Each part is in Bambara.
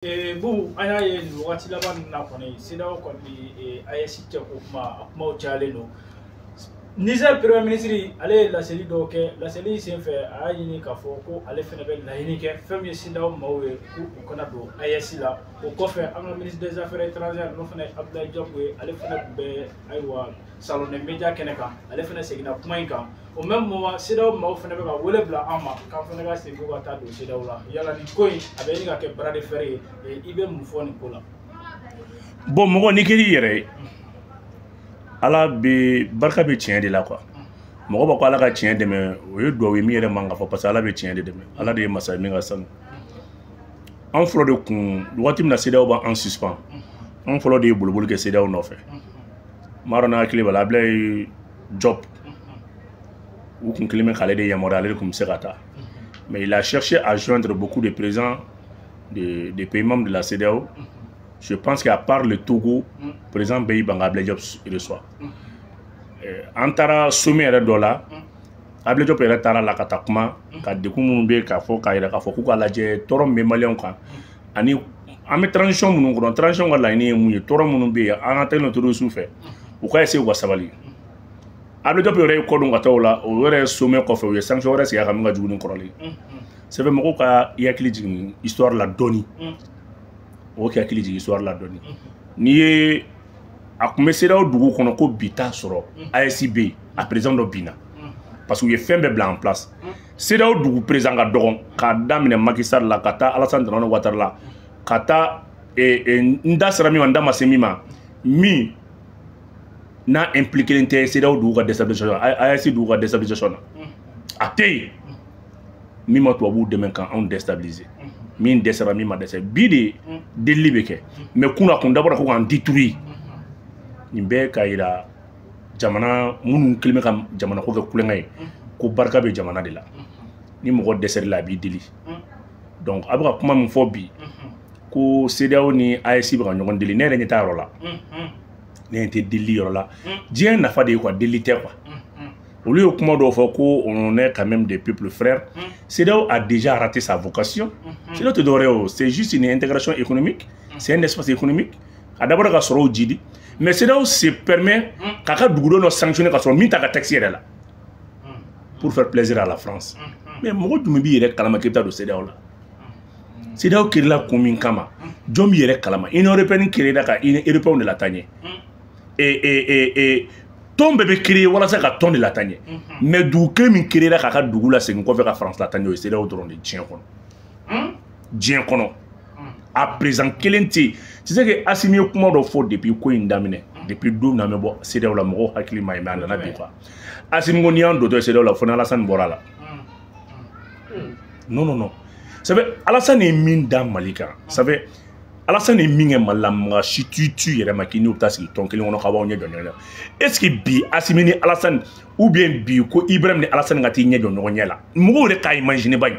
Bubu, an y'a ye nin wagati laban ninnu na kɔni, CEDEAO kɔni, AES cɛ ko kuma, a kumaw cayalen don. Niger premier ministre, ale ye laseli dɔw kɛ. Laseli senfɛ, a y'a ɲini k'a fɔ ko ale fana bɛ laɲini kɛ fɛn min ye CEDEAO maaw ye, k'u kana don AES la. O kɔfɛ, an ka ministre des Affaires étrangères, n'o fana ye Abdoulaye Diop ye, ale fana tun bɛ, ayiwa, salon des médias kɛnɛ kan, ale fana seginna kuma in kan. Au même moment, CEDEAO maaw fana bɛ ka wele bila an ma k'an fana ka segin ka taa don CEDEAO la. Yala nin ko in a bɛ ɲini ka kɛ bras de fer ye, i bɛ mun fɔ nin ko la? Bon, mɔgɔ n'i kɛr'i yɛrɛ ye, Ala bɛ barika bɛ tiɲɛ de la quoi. Mɔgɔ b'a ko Ala ka tiɲɛ dɛmɛ, o ye duwawu ye min yɛrɛ man ka fɔ, parce que Ala bɛ tiɲɛ de dɛmɛ. Ala de ye masa ye min ka sanu. An fɔlɔ de kun, waati min na CEDEAO b'an suspend, an fɔlɔ de ye boliboli kɛ CEDEAO nɔfɛ. N b'a dɔn n'a hakili b'a la, Abdoulaye Diop, u kun kelen bɛ k'ale de yamaruya, ale de kun bɛ se ka taa. Mais il a cherché à joindre beaucoup de présidents des pays membres de la CEDEAO. Je pense qu'à part le Togo, président bɛɛ y'i ban ka Abdoulaye Diop reçoit. An taara sommet yɛrɛ dɔ la, Abdoulaye Diop yɛrɛ taara la ka taa kuma ka degun minnu bɛ yen k'a fɔ, k'a yira k'a fɔ k'u k'a lajɛ tɔɔrɔ min bɛ maliyɛnw kan, ani an bɛ transition minnu kɔnɔ, transition ka laɲini ye mun ye, tɔɔrɔ minnu bɛ yen, an ka tɛgɛ terroriste fɛ, u ka essayer u ka sabali. Abdoulaye Diop yɛrɛ ye kɔ don ka taa o la. O yɛrɛ sommet kɔfɛ, u ye sanction wɛrɛ sigi a kan min ka jugu ni kɔrɔlen. C'est vrai, mɔgɔw ka i hakili jigin histoire la dɔɔni, o k'i hakili jigin histoire la dɔɔni. N'i ye a tun bɛ CEDEAO dugu kɔnɔ ko bi t'a sɔrɔ AES bɛ yen, a président dɔ binna, parce que u ye fɛn bɛɛ bila en place. CEDEAO dugu président ka dɔgɔn, k'a daminɛ Macky Sall la ka taa Alassane Dramane Ouattara la, ka taa n da sera min ma, n da ma se min ma, min n'a impliqué tɛ CEDEAO dugu ka déstabilisation, AES dugu ka déstabilisation na, a tɛ yen min ma tubabuw dɛmɛ ka anw déstabiliser. Min dɛsɛra, min ma dɛsɛ, bi de delili bɛ kɛ. Mais kunna kun dabɔra ko k'an détruire. Nin bɛɛ ka yira jamana minnu kelen bɛ ka jamana ko kɛ kulonkɛ ye, ko barika bɛ jamana de la. Ni mɔgɔ dɛsɛr'i la, a b'i deli. Donc a bɛ ka kuma min fɔ bi ko CEDEAO ni AES bɛ ka ɲɔgɔn deli, ne yɛrɛ ɲɛ t'a yɔrɔ la. Ne ɲɛ tɛ delili yɔrɔ la. Diɲɛ nafa de ye quoi, delili tɛ quoi. Olu ye kuma dɔw fɔ ko on est quand même des peuples frères. CEDEAO a déjà raté sa vocation. CEDEAO tɛ dɔwɛrɛ ye o, c'est juste une intégration économique, c'est un espace économique. A dabɔra ka sɔrɔw jidi, mais CEDEAO se permet k'a ka dugudenw dɔ sanctionner ka sɔrɔ min t'a ka texte yɛrɛ la, pour faire plaisir à la France. Mais mɔgɔ jumɛn b'i yɛrɛ kalama k'i bɛ taa don CEDEAO la? CEDEAO créé kun min kama, jɔn b'i yɛrɛ kalama? Union européenne créé ka Union européenne de la taa ɲɛ. Et tɔn bɛɛ bɛ créé walasa ka tɔn de la taa ɲɛ, mais dugu kelen min créé k'a ka dugu la segin kɔfɛ ka France la taa ɲɛ, o ye CEDEAO dɔrɔn de diɲɛ kɔnɔ. Diɲɛ kɔnɔ, a président kelen tɛ yen. Tu sais que Assimi ye kuma dɔ fɔ depuis ko in daminɛ, depuis don min na an bɛ bɔ CEDEAO la, mɔgɔw hakili ma ye, mais a nana bi quoi. Assimi ko n'i y'an dontɔ CEDEAO la, fo ni Alassane bɔra a la. Non, non, non, ça fait Alassane ye min da Mali kan, ça fait Alassane ye min kɛ Mali la, mɔgɔ si t'i tu yɛrɛ ma k'i n'u bɛ taa sigi tɔn kelen kɔnɔ k'aw b'aw ɲɛ jɔ ɲɔgɔn na. Est ce que bi Assimi ni Alassane, ou bien bi ko Ibrahim ni Alassane ka t'i ɲɛ jɔ ɲɔgɔn ɲɛ la, mɔgɔw yɛrɛ k'a imaginer ba ye?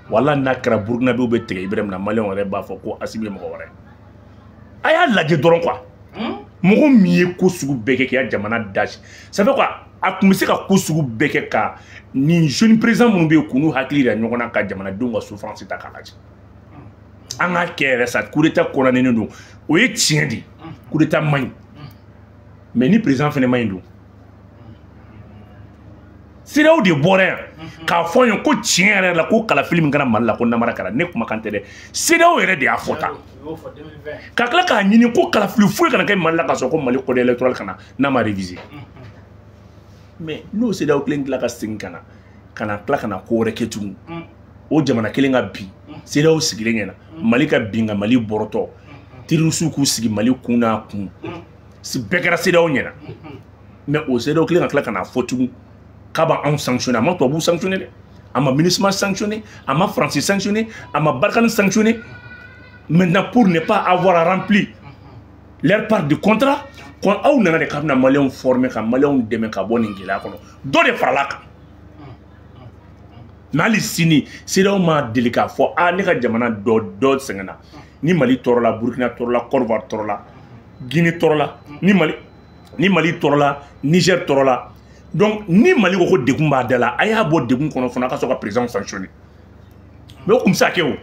Wala n'a kɛra Burukinabew bɛ tigɛ Ibrahim na, maliyɛnw yɛrɛ b'a fɔ ko Assimi ye mɔgɔ wɛrɛ. A y'a lajɛ dɔrɔn quoi. Mɔgɔ min ye ko sugu bɛɛ kɛ k'i ka jamana dasi, ça fait quoi? A tun bɛ se ka ko sugu bɛɛ kɛ ka nin jeune président minnu bɛ yen k'u n'u hakili yira ɲɔgɔn na, ka jamanadenw ka souffrance ta k'a lajɛ. An k'a kɛ yɛrɛ sa, coup d'état condamné don, o ye tiɲɛ de ye, coup d'état man ɲi, mais ni président fana man ɲi dun? CEDEAO de bɔra yan k'a fɔ an ye ko tiɲɛ yɛrɛ la, ko kalafili min kɛra Mali la, ko namara kɛra. Ne kumakan tɛ dɛ, CEDEAO yɛrɛ de y'a fɔ tan. U y'o fɔ 2020. Ka tila k'a ɲini ko kalafili foyi kana kɛ Mali la k'a sɔrɔ ko Mali code électoral kana n'a ma réviser. Mais n'o CEDEAO kelen tila ka segin ka na tila ka na ko wɛrɛ kɛ tugun, o jamana kelen ka bin CEDEAO sigilen ɲɛna, Mali ka bin ka Mali bɔrɔtɔ, terroriste k'u sigi Mali kun n'a kun bɛɛ kɛra CEDEAO ɲɛna. Mais o CEDEAO kelen ka tila ka na fɔ tugun k'a b'anw sanctionner. A ma tubabuw sanctionner dɛ, a ma MINUSMA sanctionner, a ma France sanctionner, a ma Barkhane sanctionner. Maintenant, pour ne pas avoir rempli leur part du contrat, ko aw nana de k'a bɛna maliyɛnw former ka maliyɛnw dɛmɛ ka bɔ nin gɛlɛya kɔnɔ, dɔ de farala kan. Mais hali sini, CEDEAO ma deli k'a fɔ a ne ka jamana dɔ dɔ sɛgɛnna. Ni Mali tɔɔrɔla, Burukina tɔɔrɔla, Côte d'Ivoire tɔɔrɔla, Guinée tɔɔrɔla, ni Mali tɔɔrɔla, Niger tɔɔrɔla. Donc ni Mali ko ko degun b'a da la, a y'a bɔ degun kɔnɔ fana, a ka sɔrɔ ka président sanctionner. Mais o kun bɛ se ka kɛ o.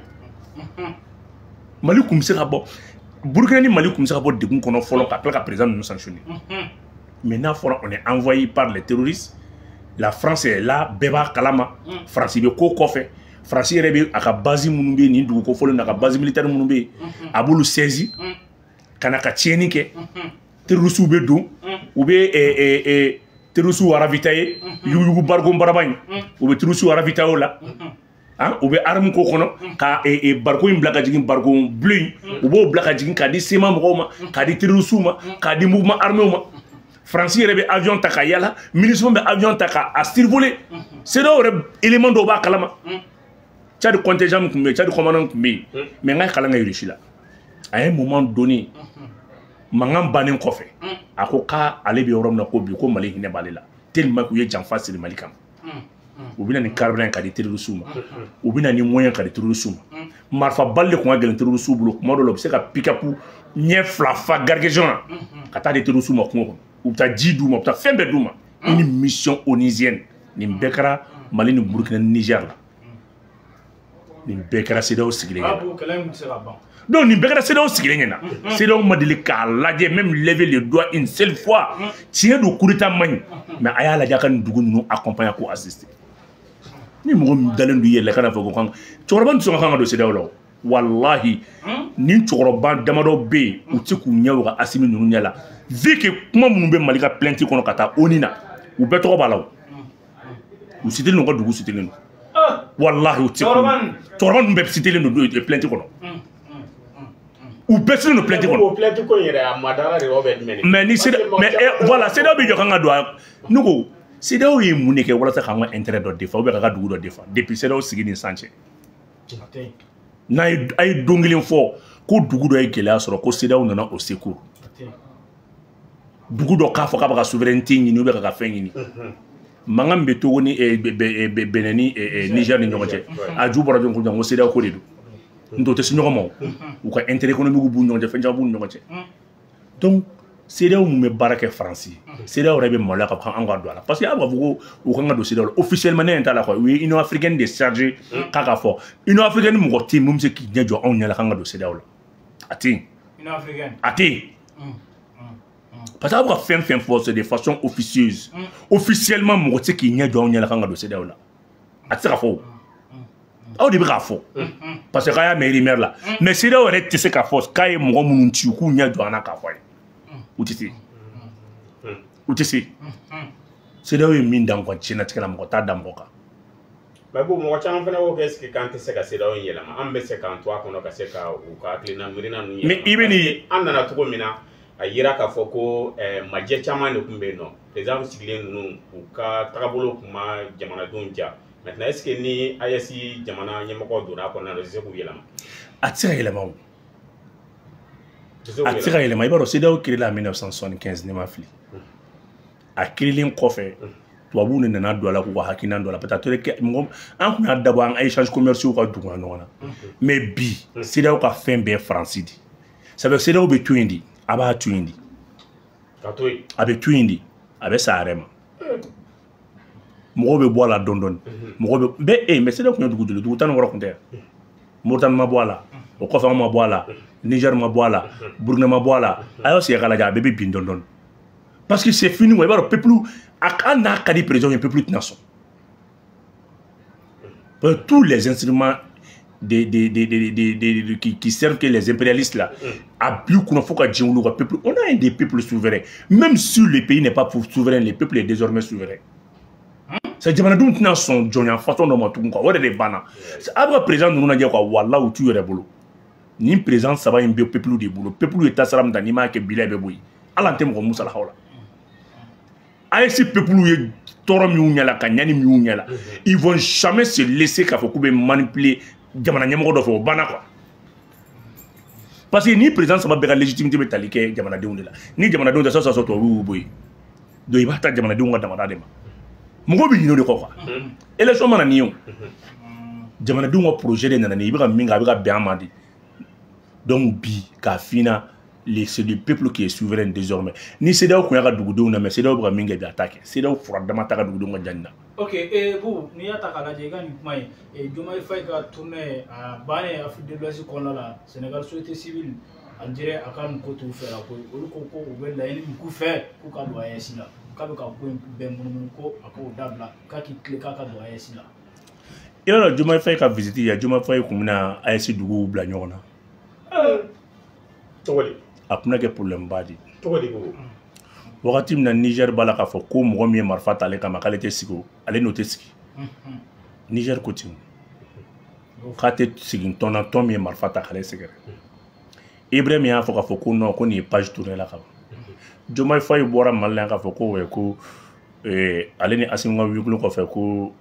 Mali kun bɛ se ka bɔ, Burkina ni Mali kun bɛ se ka bɔ degun kɔnɔ fɔlɔ ka tila ka président ninnu sanctionner. Mais n'a fɔra on est envoyé par les terroristes, la France est là, bɛɛ b'a kalama. France bɛ ko kɔfɛ. France yɛrɛ bɛ a ka base minnu bɛ yen nin dugu kofɔlen na, a ka base militaire minnu bɛ yen, a b'olu saisi ka na ka tiɲɛni kɛ. Terroristes bɛ don, u bɛ terroristes ravitailler, yuguyugu barikon baraba in, u bɛ terroristes ravitailler o la. U bɛ arme ko kɔnɔ ka barikon in bila ka jigin, barikon bleu in, u b'o bila ka jigin k'a di CMA mɔgɔw ma, k'a di terroristes ma, k'a di mouvement armé ma. France yɛrɛ bɛ avion ta ka yala, MINUSMA bɛ avion ta ka survoler. CEDEAO yɛrɛ élément dɔw b'a kalama. Tchad contingent min tun bɛ yen, Tchad commandant tun bɛ yen, mais n ka kalan kɛ Russie la. À un moment donné, mankan bannen kɔfɛ, a ko k'ale bɛ yɔrɔ min na ko bi ko Mali hinɛ b'ale la, tellement k'u ye janfa siri Mali kama. U bɛ na ni carburant ka di terroristes ma, u bɛ na ni moyen ka di terroristes ma. Marifa bali de tun ka gɛlɛn terroristes bolo, kuma dɔw la u bɛ se ka pick-up ɲɛ fila fa gargaison na ka taa di terroristes ma kungo kɔnɔ. U bɛ taa ji d'u ma, u bɛ taa fɛn bɛɛ d'u ma. Une mission onusienne, nin bɛɛ kɛra Mali ni Burkina ni Niger la. Nin bɛɛ kɛra CEDEAO sigilen ɲɛna. Donc nin bɛɛ kɛra CEDEAO sigilen ɲɛna. CEDEAO ma deli k'a lajɛ, même lever le doigt une seule fois. Tiɲɛ don, coup d'état man ɲi, mais a y'a lajɛ a ka nin dugu ninnu accompagner k'u assister. Ni mɔgɔ min dalen don i yɛrɛ la, kana fɔ ko kan cɛkɔrɔba tɛ sɔn ka kan ka don CEDEAO la o. Walahi, ni cɛkɔrɔba damadɔ bɛ yen, u tɛ se k'u ɲɛ u ka Asimi ninnu ɲɛ la, vu que kuma minnu bɛ Mali ka plainte kɔnɔ ka taa ONU na, u bɛɛ tɔgɔ b'a la o. U citelen don, u ka dugu citelen don. Walahi, u tɛ se cɛkɔrɔba ninnu bɛɛ citelen don plainte kɔnɔ. U bɛɛ citelen don plainte kɔnɔ. O plainte ko in yɛrɛ, a madara de bɛ jumɛn de? Mais ni CEDEAO, mais voilà, CEDEAO bɛ jɔ kan ka don a ne ko CEDEAO ye mun de kɛ walasa k'an ka intérêt dɔ défend ou bien k'a ka dugu dɔ défend depuis CEDEAO sigi ni san cɛ? N'a ye a ye don kelen fɔ ko dugu dɔ ye gɛlɛya sɔrɔ ko CEDEAO nana au secours, dugu dɔ k'a fɔ k'a bɛ ka souveraineté ɲini ou bien k'a ka fɛn ɲini, mankan min bɛ Togo ni Benin ni Niger ni ɲɔgɔn cɛ, a ju bɔra jɔn ko ko CEDEAO ko de don. N t'o tɛ se ɲɔgɔn ma o, u ka intérêt économique b'u ni ɲɔgɔn cɛ, fɛn caman b'u ni ɲɔgɔn cɛ. Donc CEDEAO mun bɛ baara kɛ Faransi, CEDEAO yɛrɛ bɛ maloya ka fɔ an ka don a la, parce que a b'a fɔ ko u kan ka don CEDEAO la officiellement, ne ɲɛ t'a la quoi. U ye Union africaine de chargé k'a ka fɔ Union africaine, mɔgɔ tɛ yen mun bɛ se k'i ɲɛ jɔ anw ɲɛ la k'an ka don CEDEAO la, a tɛ yen. A tɛ yen, parce que a bɛ ka fɛn fɛn fɔ, c'est de façon officieuse. Officiellement, mɔgɔ tɛ se k'i ɲɛ jɔ anw ɲɛ la k'an ka don CEDEAO la, a tɛ se ka fɔ o. Aw de bɛ k'a fɔ parce que k'a y'a mɛn rumeur la, mais CEDEAO yɛrɛ tɛ se k'a fɔ k'a ye mɔgɔ minnu ci u k'u ɲɛ jɔ an na k'a fɔ a ye. U tɛ se, u tɛ se. CEDEAO ye min da kan diɲɛlatigɛ la, mɔgɔ t'a da mɔgɔ kan. Mais bon, mɔgɔ caman fana ko est-ce que k'an tɛ se ka CEDEAO in yɛlɛma, an bɛ se k'an to a kɔnɔ ka se ka u ka hakilina miirina ninnu yɛlɛma? Mais i bɛ nin an nana cogo min na, a yira k'a fɔ ko majɛ caman de tun bɛ yen nɔ, président sigilen ninnu, u ka tagabolo tun ma jamanadenw diya. Maintenant, est-ce que ni AES jamana ɲɛmɔgɔ donna a kɔnɔna na, u tɛ se k'u yɛlɛma? A tɛ se ka yɛlɛma o, a tɛ se ka yɛlɛma. I b'a dɔn, CEDEAO créé la en 1975, ne ma fili. A créelen kɔfɛ, tubabuw de nana don a la k'u ka hakilina don a la, peut-être a tora kɛ mɔgɔ an tun y'a dabɔ an ka échange commerciaux ka duguya ɲɔgɔn na. Mais bi, CEDEAO ka fɛn bɛɛ Faransi de. Ça veut dire CEDEAO bɛ to yen de, a b'a to yen de. Ka to yen. A bɛ to yen de, a bɛ sa a yɛrɛ ma. Mɔgɔw bɛ bɔ a la dɔɔni dɔɔni, mɔgɔw bɛ bɛɛ. Mais CEDEAO tun ye dugu joli? Dugu 16 tun tɛ yan. Moritani ma bɔ a la, o kɔfɛ anw ma bɔ a la, Niger ma bɔ a la, Burkina ma bɔ a la. A y'aw sigi k'a lajɛ, a bɛɛ bɛ bin dɔɔni dɔɔni, parce que c'est fini quoi. I b'a dɔn, peuple a, hali n'a ka di président ye, peuple tɛna sɔn. Parce que tous les instruments de, qui servent que les impérialistes là, a bi kunna fo ka diɲɛ wuli, ka peuple. On a un des peuples souverains. Même si le pays n'est pas souverain, le peuple est désormais souverain. C'est jamanadenw tɛna sɔn jɔnya façon dɔ ma tugun quoi. O yɛrɛ de banna. A bɛ ka président ninnu lajɛ quoi, walahi, u t'u yɛrɛ bolo. Nin président saba in bɛ peuple de bolo. Peuple ye taasira min ta, n'i m'a kɛ bi la, i bɛ bɔ yen. Hali an tɛ mɔgɔ musalahaw la. AES peuple ye tɔɔrɔ min y'u ɲɛ la, ka ɲani min y'u ɲɛ la, ils vont jamais se laisser k'a fɔ k'u bɛ manipuler jamana ɲɛmɔgɔ dɔ fɛ. O banna quoi, parce que ni président saba bɛɛ ka légitimité bɛ tali kɛ jamanadenw de la. Ni jamanadenw tɛ sɔ sɔ, tubabuw y'u bɔ yen. Donc i b'a ta jamanadenw ka damada de ma. Mɔgɔw bɛ ɲinɛ o de kɔ quoi. Élection mana nin ye o, jamanadenw ka projet de nana ni i bɛ ka min kɛ, a bɛ ka bɛn an ma de. Donc bi k'a f'i ɲɛna, c'est le peuple qui est souverain désormais. Ni CEDEAO kun y'a ka dugudenw lamɛn, CEDEAO bɛ ka min kɛ bi, a t'a kɛ. CEDEAO fura dama t'a ka dugudenw ka jani na. Ok, bu n'i y'a ta k'a lajɛ i ka nin kuma in, Diomaye Faye ka tournée a bannen Afrique de l'Ouest kɔnɔna la, Sénégal société civile on dirait a ka nin ko t'u fɛ la koyi. Olu ko ko u bɛ laɲini min k'u fɛ k'u ka don AES la, k'a bɛ ka ko in bɛɛ munumunu ko a k'o dabila, k'a k'i tile k'a ka don AES la. I b'a dɔn Diomaye Faye ka visite ya, Diomaye Faye kun bɛna AES duguw bila ɲɔgɔn na. Cogo di? A kun bɛna kɛ problème ba de ye. Cogo di ko? Wagati min na Niger b'a la k'a fɔ ko mɔgɔ min ye marifa ta ale kama k'ale tɛ sigi o, ale n'o tɛ sigi. Niger ko ten k'a tɛ sigi tɔn na, tɔn min ye marifa ta k'ale sɛgɛrɛ. Ibrahim y'a fɔ k'a fɔ ko non, ko nin ye page tournée la ka ban. Diomaye Faye bɔra Mali la yan k'a fɔ ko ouais, ko ale ni Assimi ka huis clos kɔfɛ ko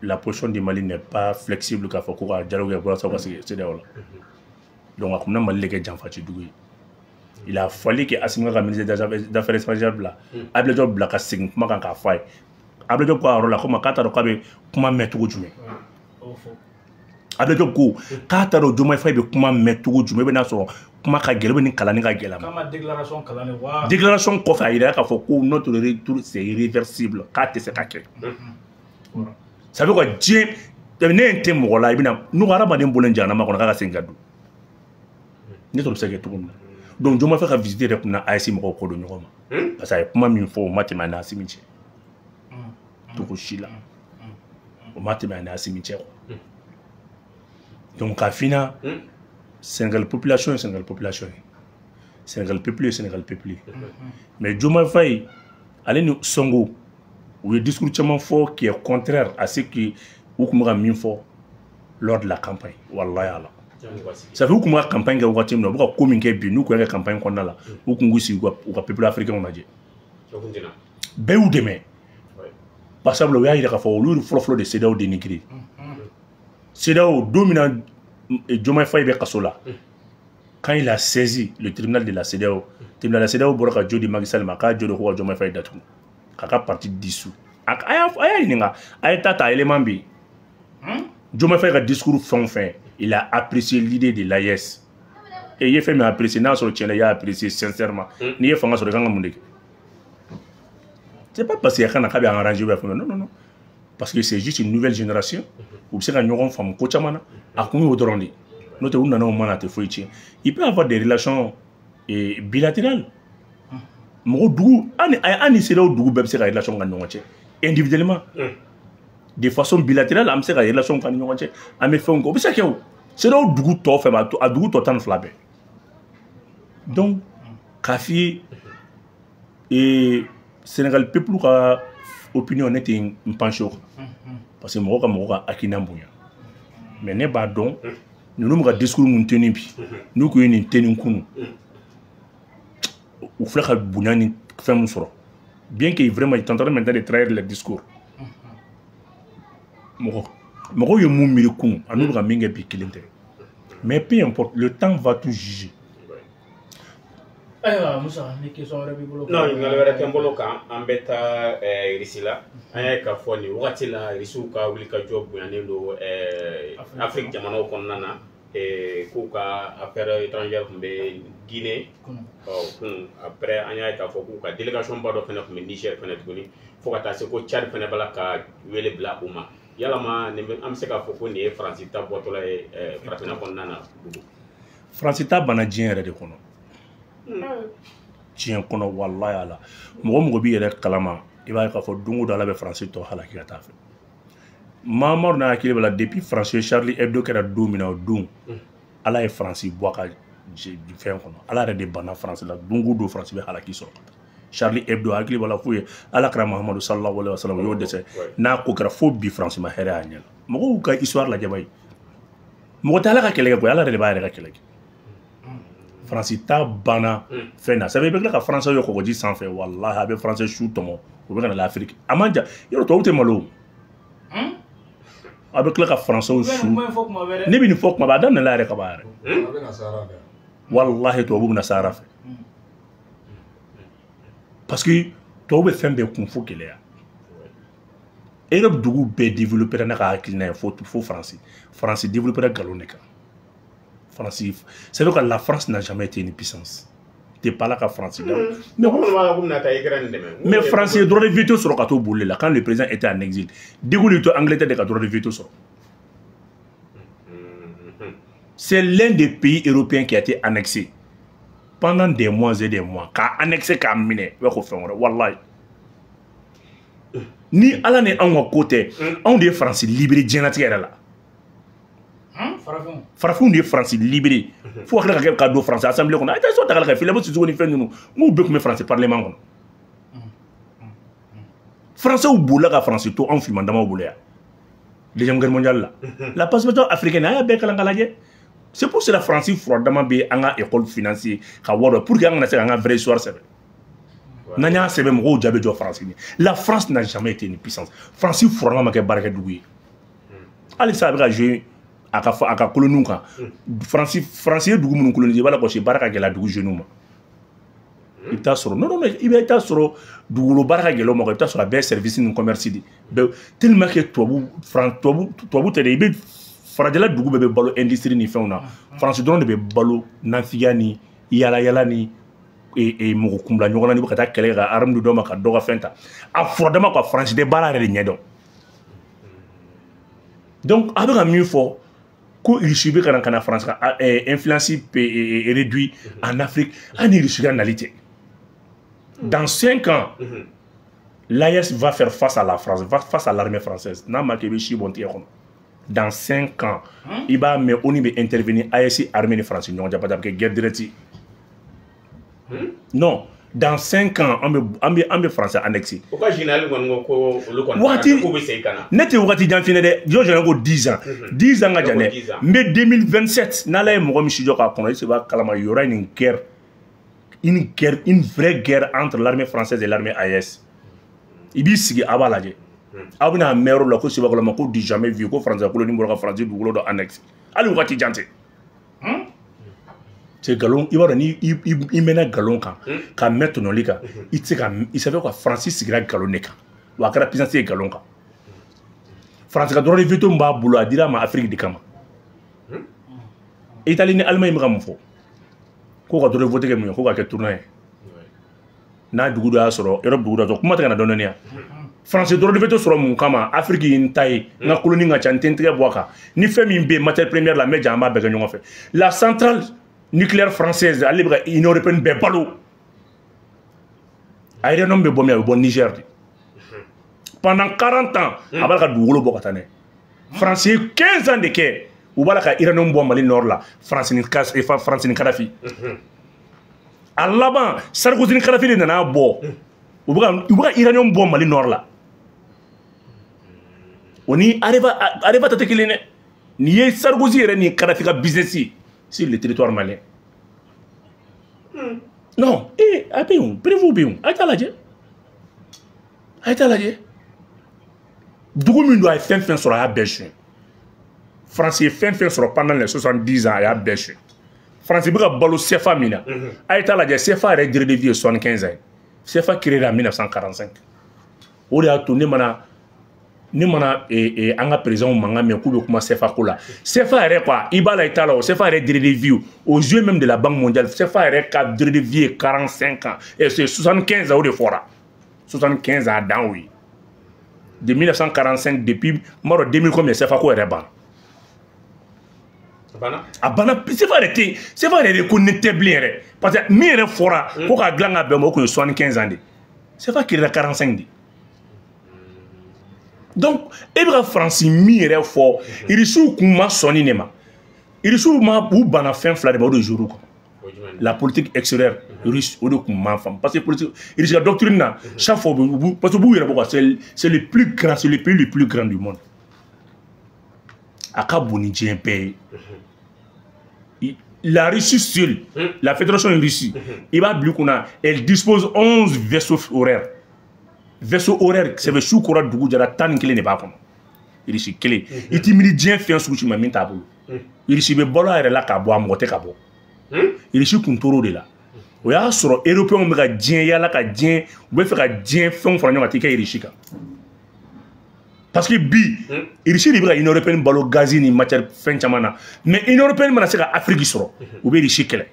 la position du Mali n'est pas flexible, k'a fɔ ko ka dialogue kɛ walasa u ka sigi CEDEAO la. Donc a kun bɛna Mali de kɛ janfaci dugu ye. Il a fallu que Assimi ka ministre des Affaires étrangères bila, Abdoulaye Diop bila ka segin kuma kan k'a fɔ a ye. Abdoulaye Diop ko a yɔrɔ la komi k'a t'a dɔn k'a bɛ kuma mɛn cogo jumɛn. Abdoulaye Diop ko k'a t'a dɔn Diomaye Faye bɛ kuma mɛn cogo jumɛn, i bɛ n'a sɔrɔ kuma ka gɛlɛn, bɛ ni kalanni ka gɛlɛn a ma. K'a ma déclaration kalan wa? Déclaration kɔfɛ a yira k'a fɔ ko notre retour c'est irréversible, k'a tɛ se ka kɛ. Ça veut dire diɲɛ ne ye tɛ mɔgɔ la, i bɛna n'u ka hadamaden bɔlen jahanama kɔnɔ k'a ka segin ka don. Ne t'o bɛ se ka kɛ cogo min na. Donc Diomaye Faye ka visite yɛrɛ kun na AES mɔgɔw kɔ don ɲɔgɔn ma. Parce que a ye kuma min fɔ o ma tɛmɛ a ni Assimi cɛ. Togo si la. O ma tɛmɛ a ni Assimi cɛ quoi. Donc k'a f'i ɲɛna, Sénégal population ye Sénégal population ye. Sénégal peuple ye Sénégal peuple ye. Mais Diomaye Faye ale ni Sonko u ye discours caman fɔ qui est contraire à ce que u kun bɛ ka min fɔ lors de la campagne. Wallahi ala. Ça fait u kun bɛ ka campagne kɛ wagati min na, u bɛ ka ko min kɛ bi, n'u kun y'a kɛ campagne kɔnɔna la, u kun k'u sigi u ka peuple africain lajɛ. Bɛɛ y'u dɛmɛ. Par sabula u y'a yira k'a fɔ olu fɔlɔ-fɔlɔ de CEDEAO dénigré. CEDEAO don min na Diomaye Faye bɛ kaso la, quand il a saisi le tribunal de la CEDEAO, tribunal de la CEDEAO bɔra ka jo di Macky Sall ma k'a jo de ko ka Diomaye Faye datugu, k'a ka parti dissous. A y'a ɲininka, a ye taa ta élément bɛ yen. Diomaye Faye ka discours fɛn o fɛn, il a apprécié l'idée de l'AES. Et i ye fɛn min apprécié, n'a sɔrɔ tiɲɛ na i y'a apprécié sincèrement, n'i ye fanga sɔrɔ i kan ka mun de kɛ? C'est pas parce que a ka na k'a bɛ arranger ou bien non non non. Parce que c'est juste une nouvelle génération. U bɛ se ka ɲɔgɔn faamu ko caman na. A kun y'o dɔrɔn de ye. N'o tɛ u nana o ma na a tɛ foyi tiɲɛ. Il peut avoir des relations bilatérales. Mɔgɔ dugu an ni CEDEAO dugu bɛɛ bɛ se ka relation ka ɲɔgɔn cɛ individuellement. De façon bilatérale an bɛ se ka relation ka ni ɲɔgɔn cɛ. An bɛ fɛnw kɛ o bɛ se ka kɛ o. CEDEAO dugu tɔ fɛn a dugu tɔ 12 bɛɛ. Donc k'a f'i ye Sénégal peuple ka opinion ne tɛ n pencher o kan. Parce que mɔgɔ ka hakilina bonya. Mais ne b'a dɔn ninnu bɛ ka discours mun tenu bi, n'u kun ye nin tenu kunun, u filɛ ka bonya ni fɛn mun sɔrɔ. Bien que vraiment ils sont en train maintenant de trahir le discours. Mɔgɔw ye mun miiri kunun ani n'u bɛ ka min kɛ bi kelen tɛ. Mais peu importe, le temps va tout juger. Ayiwa Musa, ni question wɛrɛ b'i bolo. Non, ɲininkali wɛrɛ tɛ n bolo kan. An bɛ taa Irisi la. An y'a ye k'a fɔ nin wagati la Irisiw ka wulikajɔ bonyanen don Afrique jamanaw kɔnɔna na. K'u ka affaire étrangère tun bɛ Guinée kun. Après an y'a ye k'a fɔ k'u ka délégation ba dɔ fana tun bɛ Niger fana tuguni, fo ka taa se ko Tchad fana b'a la ka wele bila u ma. Yalama nin bɛ an bɛ se k'a fɔ ko nin ye Faransi ta bɔtɔla ye farafinna kɔnɔna na? Faransi ta banna diɲɛ yɛrɛ de kɔnɔ. Diɲɛ kɔnɔ walahi ala mɔgɔ b'i yɛrɛ kalama, i b'a ye k'a fɔ don o don ala bɛ Faransi tɔ halaki ka taa fɛ. Mamadu n'a hakili b'a la depuis Faransi Charlie Hebdo kɛra don min na, o don ala ye Faransi bɔ a ka fɛn kɔnɔ. Ala yɛrɛ de banna Faransi la, don o don Faransi bɛ halaki sɔrɔ ka taa. Charlie Hebdo hakili b'a la f'u ye ala kɛra Mahamadu sallallahu alaihi wa sallam, u y'o dɛsɛ n'a ko kɛra fo bi Faransi ma hɛrɛ y'a ɲɛ la. Mɔgɔw ka histoire lajɛ ba ye, mɔgɔ tɛ ala ka kɛlɛ kɛ koyi, ala yɛrɛ de b'a yɛrɛ ka kɛlɛ kɛ. Faransi ta banna fɛn na, sabu i bɛ tila ka Faransi ye kɔgɔji sanfɛ, walahi a bɛ Faransi su tɔmɔ, u bɛ ka na l'Afrique. A man jan yɔrɔ tubabu tɛ malo, a bɛ tila ka Faransiw su. Ne bɛ nin fɔ kuma bɛɛ, a daminɛla yɛrɛ ka ban yɛrɛ. Walahi tubabu bɛ na Sahara fɛ. Parce que tubabu bɛ fɛn bɛɛ kun fo gɛlɛya. Europe dugu bɛɛ développé n'a ka hakilina ye fo Faransi. Faransi développé nkalon de kan. Faransi, c'est vrai que la France n'a jamais été une puissance. depuis Ala ka France da. Mais France ye droit de veto sɔrɔ ka t'o boli la quand le président était en exil. De Gaulle to Angleterre de ka droit de veto sɔrɔ. C'est l'un des pays européens qui a été annexé pendant des mois et des mois. K'a annexé k'a minɛ, i b'a ko fɛn wɛrɛ, wallahi. Ni Ala ni anw ka ko tɛ, anw de ye France libéré diɲɛlatigɛ yɛrɛ la. Farafinw de ye France libéré fo ka tila ka kɛ ka don France assemblée kɔnɔ. A tɛ sɔn ta ka Filebo Sisoko ni fɛn ninnu, n k'u bɛɛ tun bɛ France parlement kɔnɔ. Français bolila ka France to anw finman damaw bolo yan. Deuxième guerre mondiale la. La pacification africaine, a y'a bɛɛ kalan k'a lajɛ. C'est pour cela France furadama bɛ an ka école financier ka wari dɔn pour que an kana se k'an ka vraie histoire sɛbɛn. N'an y'a sɛbɛn, mɔgɔw ja bɛ jɔ France ɲɛ. La France n'a jamais été une puissance. France furadama ma kɛ baarakɛdugu ye. Hali sisan a bɛ ka jouer a ka coloniw kan. France ye dugu minnu coloniser, i b'a lakɔlɔsi baara ka gɛlɛn dugu jeunes ma. I bɛ taa sɔrɔ non non non, i bɛ taa sɔrɔ dugukolo baara ka gɛlɛn o ma, i bɛ taa sɔrɔ a bɛɛ ye service ni commerce de. Bɛɛ tellement que tubabu tubabu tɛ dɛ, i bɛ farajɛla dugu bɛɛ bɛ balo industrie ni fɛnw na. France dɔrɔn de bɛ balo nafigiya ni yala yala ni mɔgɔ kunbila ɲɔgɔn na, ni bɛ ka taa kɛlɛ kɛ ka arme di dɔ ma ka dɔ ka fɛn ta. A furadama quoi, France tɛ baara yɛrɛ de ɲɛdɔn. Donc a bɛ ka min fɔ ko Russie bɛ ka na France ka influence réduit en Afrique, an ni Russie ka nali tɛ. Dans 5 ans, l'AES va faire face à la France, va face à l'armée française. N'a ma kɛ i bɛ si bɔn tigɛ kɔnɔ. Dans 5 ans, i b'a mɛn ONU bɛ intervenir AES armée ni France ɲɔgɔn cɛ, parce que a bɛ kɛ guerre directe. Non, dans 5 ans, an bɛ France annexé. O ka général kɔni ko olu kɔni k'u bɛ segin ka na. Ne tɛ wagati jan f'i ɲɛna dɛ, jɔn jɔn ko 10 ans. 10 ans ka jan dɛ. N bɛ 2027 n'Ala ye mɔgɔ min si jɔ k'a kɔnɔ, i b'a kalama, il y aura une guerre, une guerre, une vraie guerre entre l'armée française et l'armée AES. I b'i sigi a b'a lajɛ. Aw bɛna mɛn yɔrɔ la ko Sibakɔlɔ ma ko du jamais vu ko France colonie bɔra ka France dugukolo dɔ annexe. Hali wagati jan tɛ. C'est nkalon, i b'a dɔn ni i mɛnna nkalon kan ka mɛn tɔɲɔli kan, i tɛ se ka i savais quoi, France sigira nkalon de kan, wa a kɛra puissance ye nkalon kan. France ka droit de veto min b'a bolo, a dira a ma Afrique de kama. Italie ni Allemagne bɛ ka mun fɔ? K'o ka droit de vote kɛ mun ye? K'o ka kɛ tournant ye. N'a dugu dɔ y'a sɔrɔ, Europe dugu dɔ y'a sɔrɔ, kuma tɛ ka na dɔɔnin dɔɔnin. France droit de veto sɔrɔ mun kama? Afrique ye n ta ye, n ka colonie ka ca, n tɛ n tɛgɛ bɔ a kan. Ni fɛn min bɛ yen matière première la, n bɛ jan an b'a bɛɛ kɛ ɲɔgɔn fɛ. La centrale nucléaire française, ale bɛ ka Union européenne bɛɛ balo. A uranium bɛ bɔ min, a bɛ bɔ Niger de. Pendant 40 ans, a b'a la ka dugukolo bɔ ka taa n'a ye. France ye 15 ans de kɛ, u b'a la ka uranium bɔ Mali nord la, France ni Kadhafi. A laban, Sarkozy ni Kadhafi de nana bɔ. U bɛ ka uranium bɔ Mali nord la. O ni Areva ta tɛ kelen dɛ. Nin ye Sarkozy yɛrɛ ni Kadhafi ka business ye sur le territoire malien. Non, a bɛ yen, preuve bɛ yen, a ye taa lajɛ. A ye taa lajɛ. Dugu min don, a ye fɛn fɛn sɔrɔ, a y'a bɛɛ suɲɛ. France ye fɛn fɛn sɔrɔ pendant les 70 ans, a y'a bɛɛ suɲɛ. France bɛ ka balo CFA min na, a ye taa lajɛ, CFA yɛrɛ durée de vie ye 75 ans ye. CFA créé en 1945. O de y'a to ne mana an ka président mankan mɛn k'u bɛ kuma CFA ko la. CFA yɛrɛ quoi, i b'a la i t'a la o, CFA yɛrɛ durée de vie aux yeux même de la Banque mondiale, CFA yɛrɛ ka durée de vie ye 45 ans et c'est 75 ans o de fɔra. 75 ans a dan o ye. De 1945 depuis n b'a dɔn 2000 combien CFA ko yɛrɛ banna. A banna, CFA yɛrɛ tɛ, CFA yɛrɛ de ko ne tɛ bilen yɛrɛ, parce que min yɛrɛ fɔra ko k'a dilan ka bɛn ma, o kun ye 75 ans de. CFA créé la 45 de. Donc e bɛ ka France min yɛrɛ fɔ, Irisiw kun ma sɔn nin de ma. Irisiw ma u banna fɛn fila de ma, o de jour kɔnɔ. La politique extérieure russe, o de kun ma faamu, parce que politique Russie ka doctrine na, chaque fois parce que u b'u yɛrɛ bɔ quoi, c'est le plus grand, c'est le pays le plus grand du monde. A ka bon ni diɲɛ bɛɛ ye. La Russie seule, la fédération russe, i b'a bila i kunna, elle dispose 11 vaisseaux horaires. Vaisseau horaire, c'est su kora dugu jɛra 11 de b'a kɔnɔ. Russie kelen. I t'i miiri diɲɛ fɛn sugu si ma min t'a bolo. Russie bɛ balo a yɛrɛ la k'a bɔ, a mɔgɔ tɛ ka bɔ. Russie kun tor'o de la. O y'a sɔrɔ européens bɛ ka diɲɛ yala ka diɲɛ, u bɛ fɛ ka diɲɛ fɛnw fara ɲɔgɔn kan t'i kɛ Russie kan. Parce que bi, Russie de bɛ ka Union européenne balo gazi ni matière fɛn caman na. Mais Union européenne mana se ka Afrique sɔrɔ, u bɛ Russie kɛlɛ.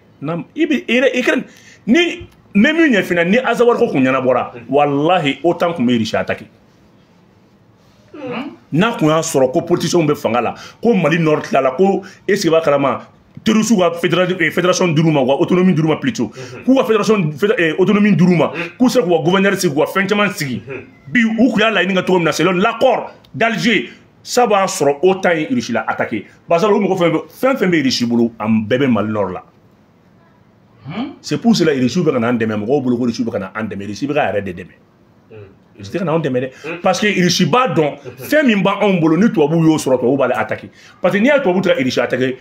I bɛ Ukraine, Ni n bɛ min ɲɛf'i ɲɛna, ni Azawad ko kun ɲɛnabɔra, walahi OTAN tun bɛ Russie attaquer. N'a kun y'a sɔrɔ ko politiciens bɛ fanga la, ko Mali nord tilala, ko est ce que b'a kalama terroristes ka fédération d'u ma, u ka autonomie d'u ma plutôt, k'u ka fédération autonomie d'u ma, k'u sera k'u ka gouverneur sigi, k'u ka fɛn caman sigi bi, u kun y'a laɲini kɛ cogo min na selon l'accord d'Alger, ça b'a sɔrɔ OTAN ye Russie la attaquer. Parce que o mɔgɔ fɛn fɛn bɛ Russie bolo, an bɛɛ bɛ Mali nord la. C'est pour cela Russie bɛ ka n'an dɛmɛ. Mɔgɔw bolo ko Russie bɛ ka na an dɛmɛ, Russie bɛ k'a yɛrɛ de dɛmɛ. Russie tɛ ka n'anw dɛmɛ dɛ, parce que Russie b'a dɔn fɛn min b'anw bolo, ni tubabuw y'o sɔrɔ, tubabuw b'ale attaquer. Parce que n'i y'a ye tubabuw tɛ ka Russie attaquer,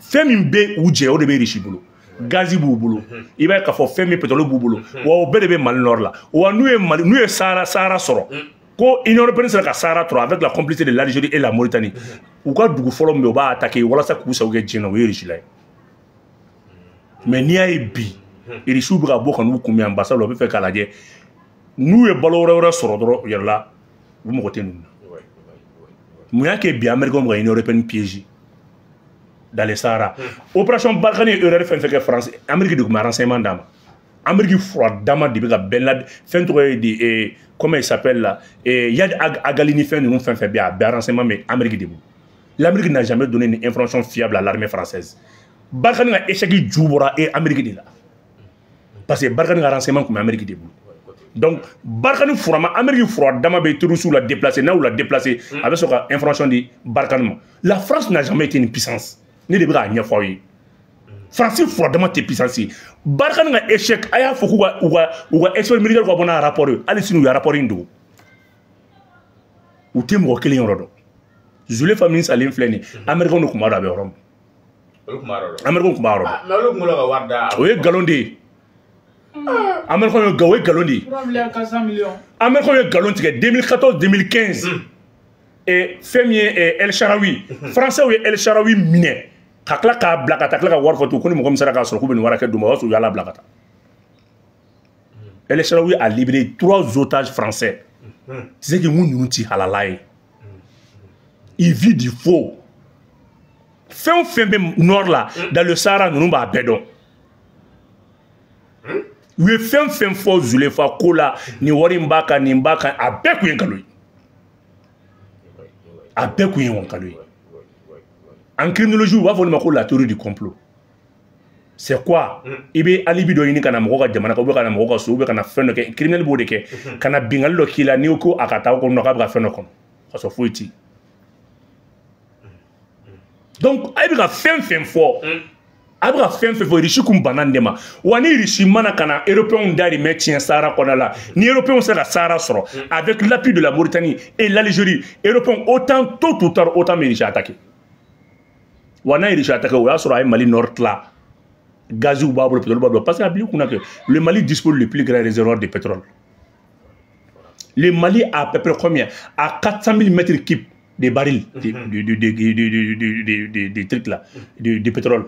fɛn min bɛ u jɛ, o de bɛ Russie bolo. Gazi b'u bolo, i b'a ye k'a fɔ fɛn min pétrole b'u bolo, wa o bɛɛ de bɛ Mali nord la. Wa n'u ye Mali, n'u ye Sahara sɔrɔ, ko Union européenne sera ka Sahara sɔrɔ avec la complicité de l'Algérie et la Mauritanie, u ka dugu fɔlɔ min bɛ yen, u b'a attaquer walasa k'u sago kɛ diɲɛ na, o ye Russie la ye. Mais n'i y'a ye bi Russiw bɛ ka bɔ ka n'u kunbɛn yan, barisabula u bɛ fɛ k'a lajɛ n'u ye balo wɛrɛ wɛrɛ sɔrɔ dɔrɔn u yɛrɛ la, u mago tɛ ninnu na. Mun y'a kɛ bi Américains bɛ ka Union européenne piéger dans le Sahara? Opération Barkhane ye erreur fɛn fɛn kɛ, France, Amérique de tun bɛ renseignement d'a ma. Amérique fura dama de bɛ ka Ben Laden, fɛn tɔgɔ ye di, comment il s'appelle là, Iyad Ag Ghali ni fɛn ninnu fɛn fɛn bɛ yen, a bɛɛ renseignement bɛ Amérique de bolo. L'Amérique n'a jamais donné une information fiable à l'armée française. Barkhane ka échec ju bɔra e Amérique de la, parce que Barkhane ka renseignement tun bɛ Amérique de bolo. Donc Barkhane furama, Amérique fura dama bɛ terroristes la déplacer, n'a y'u la déplacer, a bɛ sɔrɔ ka information di Barkhane ma. La France n'a jamais été une puissance. Ne de bɛ k'a ɲɛfɔ aw ye, Faransi fura dama tɛ puissance ye. Barkhane ka échec, a y'a fɔ k'u ka u ka expert militaire ka bɔ n'a rapport ye, hali sini u ye rapport in dogo, u tɛ mɔgɔ kelen yɔrɔ dɔn. Zulefa min salen filɛ nin ye, Américain de tun b'a dɔn a bɛ yɔrɔ min. Olu tun b'a dɔn. Américain tun b'a yɔrɔ dɔn. Mais olu tun bolo ka wari da. O ye nkalon de ye. Américain ye, o ye nkalon de ye. 3 milliards 400 millions. Américain ye nkalon tigɛ 2014 2015. Et fɛn min ye El Sharawi, Français ye El Sharawi minɛ ka tila k'a bila ka taa, tila ka wari fɔ tugun ko ni mɔgɔ min sera k'a sɔrɔ k'u bɛ nin wari hakɛ d'u ma, o y'a sɔrɔ u y'a labila ka taa. El Sharawi a libéré trois otages français. Tu sais que mun ninnu ti halala ye. Il vit du faux. Fɛn o fɛn bɛ nord la, dans le Sahara, ninnu b'a bɛɛ dɔn. U ye fɛn fɛn fɔ Zulefa ko la, nin wari in b'a kan, nin b'a kan, a bɛɛ kun ye nkalon ye. A bɛɛ kun ye nkalon ye. En criminologie, u b'a fɔ nin ma ko la théorie du complot. C'est quoi? I bɛ alibi dɔ ɲini ka na mɔgɔ ka jamana kan, ou bien ka na mɔgɔ ka so, ou bien ka na fɛn dɔ kɛ. Criminel b'o de kɛ. Ka na bingali dɔ k'i la, n'i ko a ka taa ko non, k'a bɛ ka fɛn dɔ kɔnɔ. Ka sɔrɔ foyi tɛ. Donc, a bɛ ka fɛn fɛn fɔ, a bɛ ka fɛn fɛn fɔ, Russie kun banna nin de ma. Wa ni Russie mana ka na Européens dahirimɛ tiɲɛ Sahara kɔnɔna la, ni Européens sera ka Sahara sɔrɔ avec l'appui de la Mauritanie et l'Algérie, Européens, OTAN, tôt ou tard, OTAN bɛ Russie attaquer. Wa n'a ye Russie attaquer, o y'a sɔrɔ a ye Mali nord tila. Gaziw b'a bolo, pétrole b'a bolo. Parce que a bil'i kunna que le Mali dispose le plus grand réservoir de pétrole. Le Mali a à peu près combien? À 400 000 mètres cubes de barils de trucs là, de pétrole.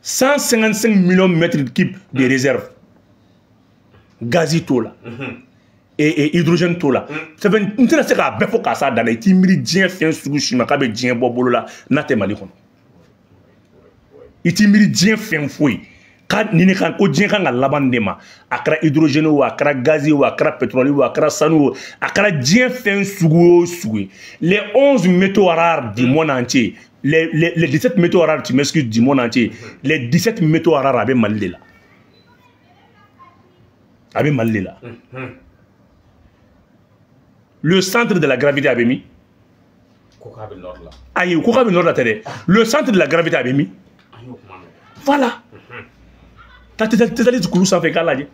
155 millions de mètres cubes de réserve. Gazi t'o la. Et hydrogène t'o la. Ça fait n tɛna se k'a bɛɛ fɔ k'a s'a dan na. I t'i miiri diɲɛ fɛn sugu si ma k'a bɛ diɲɛ bɔ bolo la n'a tɛ Mali kɔnɔ. I t'i miiri diɲɛ fɛn foyi ka nin de kan ko diɲɛ kan ka laban nin de ma. A kɛra hydrogène o, a kɛra gazi o, a kɛra pétrole o, a kɛra sanu o, a kɛra diɲɛ fɛn sugu o sugu ye. Les 11 métaux rares du monde entier, les 17 métaux rares, tu m'excuses, du monde entier, les 17 métaux rares a bɛ Mali de la. A bɛ Mali de la. Le centre de la gravité a bɛ min? Ko k'a bɛ nord la. Ayi, ko k'a bɛ nord la tɛ dɛ. Le centre de la gravité a bɛ min? An y'o kuma mɛn. Voilà. Taa Tessalit kulu sanfɛ k'a lajɛ.